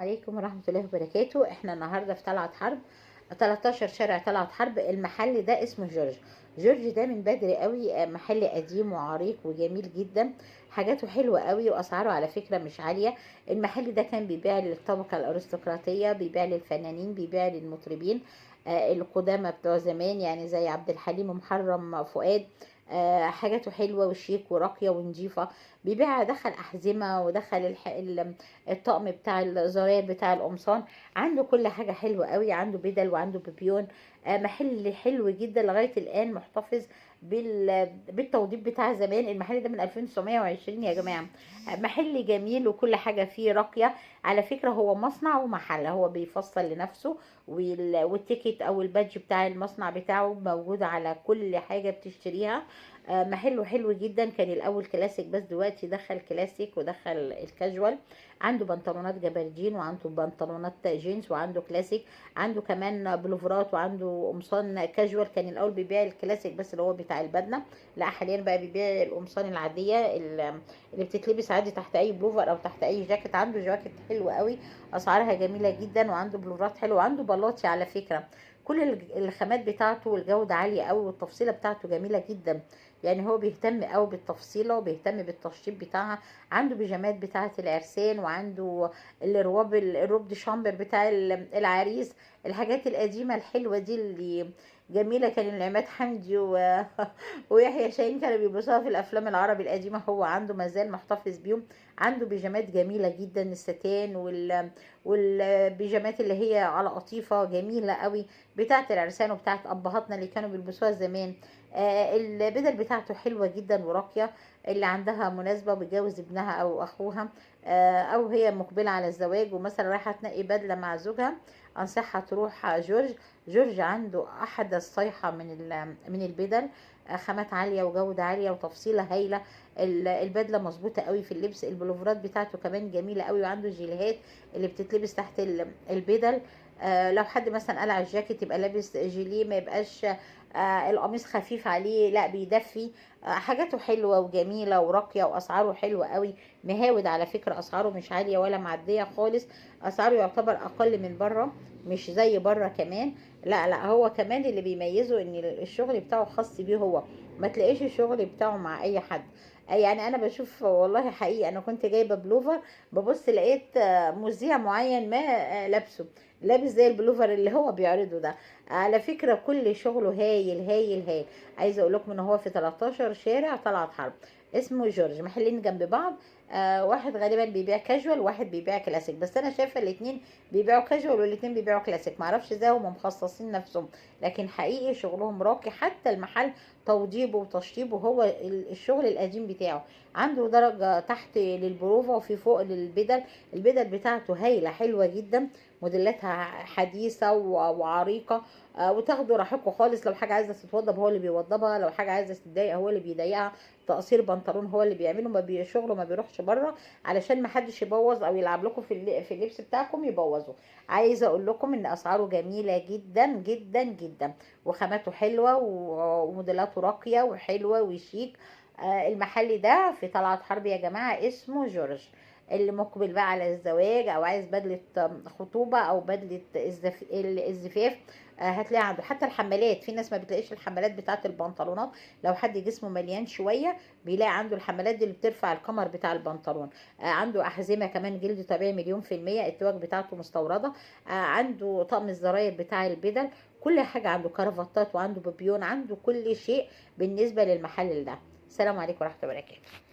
عليكم ورحمة الله وبركاته. احنا النهاردة في طلعت حرب، 13 شارع طلعت حرب. المحل ده اسمه جورج. جورج ده من بدري قوي، محل قديم وعريق وجميل جدا، حاجاته حلوة قوي واسعاره على فكرة مش عالية. المحل ده كان بيبيع للطبقة الارستقراطية، بيبيع للفنانين، بيبيع للمطربين القدامى بتوع زمان، يعني زي عبد الحليم ومحرم فؤاد. حاجاته حلوة وشيك وراقية ونظيفة. بيبيع، دخل أحزمة ودخل الطقم بتاع الزراير بتاع القمصان. عنده كل حاجة حلوة قوي، عنده بدل وعنده بيبيون. محل حلو جدا لغاية الآن محتفظ بالتوضيب بتاع زمان. المحل ده من 2920 يا جماعة. محل جميل وكل حاجة فيه راقية. على فكرة هو مصنع ومحل، هو بيفصل لنفسه، وال ticket او ال badge بتاع المصنع بتاعه موجود على كل حاجة بتشتريها. محله حلو جدا. كان الاول كلاسيك، بس دلوقتي دخل كلاسيك ودخل الكاجوال. عنده بنطلونات جبردين وعنده بنطلونات جينز وعنده كلاسيك، عنده كمان بلوفرات وعنده قمصان كاجوال. كان الاول بيبيع الكلاسيك بس اللي هو بتاع البدله، لا حاليا بقى بيبيع القمصان العاديه اللي بتتلبس عادي تحت اي بلوفر او تحت اي جاكيت. عنده جواكت حلوه قوي، اسعارها جميله جدا، وعنده بلوفرات حلوه، وعنده بلاطي على فكره. كل الخامات بتاعته والجوده عاليه قوي، والتفصيله بتاعته جميله جدا. يعني هو بيهتم قوي بالتفصيله وبيهتم بالتشطيب بتاعها. عنده بيجامات بتاعه العرسان، وعنده الرواب ال robe de chambre بتاع العريس، الحاجات القديمه الحلوه دي اللي جميله، كان العماد حمدي ويحيى شاهين كانوا بيلبسوها في الافلام العربي القديمه. هو عنده مازال محتفظ بيهم. عنده بيجامات جميله جدا، الستان والبيجامات اللي هي على قطيفه جميله قوي بتاعه العرسان وبتاعه ابهاتنا اللي كانوا بيلبسوها زمان. البدل بتاعته حلوة جدا وراقية. اللي عندها مناسبة وبتجوز ابنها أو أخوها، أو هي مقبلة على الزواج ومثلا رايحة تنقي بدلة مع زوجها، أنصحها تروح جورج. جورج عنده أحدث صيحة من البدل، خامات عالية وجودة عالية وتفصيلة هايلة. البدلة مظبوطة قوي في اللبس. البلوفرات بتاعته كمان جميلة قوي، وعنده جيليهات اللي بتتلبس تحت البدل. لو حد مثلا قلع الجاكيت يبقى لابس جيليه، ما يبقاش القميص خفيف عليه، لا بيدفي. حاجاته حلوة وجميلة وراقية وأسعاره حلوة قوي. مهاود على فكرة، أسعاره مش عالية ولا معدية خالص، أسعاره يعتبر أقل من بره، مش زي بره كمان. لا لا، هو كمان اللي بيميزه ان الشغل بتاعه خاص بيه هو، ما تلاقيش الشغل بتاعه مع اي حد. يعني انا بشوف والله حقيقي، انا كنت جايبه بلوفر، ببص لقيت مذيع معين ما لابسه، لابس زي البلوفر اللي هو بيعرضه ده. على فكرة كل شغله هايل هايل هايل. عايزة اقول لكم ان هو في 13 شارع طلعت حرب، اسمه جورج. محلين جنب بعض، واحد غالبا بيبيع كاجوال واحد بيبيع كلاسيك، بس انا شايفة الاتنين بيبيعوا كاجوال والاتنين بيبيعوا كلاسيك، معرفش ازاي هم مخصصين نفسهم، لكن حقيقي شغلهم راقي. حتى المحل توضيبه وتشطيبه هو الشغل القديم بتاعه. عنده درجة تحت للبروفة وفي فوق للبدل. البدل بتاعته هايلة حلوة جدا، موديلاتها حديثة وعريقة، وتاخدوا راحتكم خالص. لو حاجة عايزة تتوضب هو اللي بيوضبها، لو حاجة عايزة تتضايق هو اللي بيضايقها، تقصير بنطلون هو اللي بيعمله، ما شغله ما بيروحش بره علشان ما حدش يبوظ او يلعب لكم في اللبس بتاعكم يبوظه. عايزة اقول لكم ان اسعاره جميلة جدا جدا جدا، وخاماته حلوة وموديلاته راقية وحلوة وشيك. المحل ده في طلعت حرب يا جماعة، اسمه جورج. اللي مقبل بقى على الزواج او عايز بدلة خطوبة او بدلة الزفاف، هتلاقي عنده. حتى الحمالات، في ناس ما بتلاقيش الحمالات بتاعة البنطلونات، لو حد جسمه مليان شوية بيلاقي عنده الحمالات دي اللي بترفع القمر بتاع البنطلون. عنده أحزمة كمان جلد طبيعي 1,000,000%، التواج بتاعته مستوردة. عنده طقم الزراير بتاع البدل، كل حاجة عنده، كرافتات وعنده بيبيون، عنده كل شيء بالنسبة للمحل ده. السلام عليكم ورحمة الله وبركاته.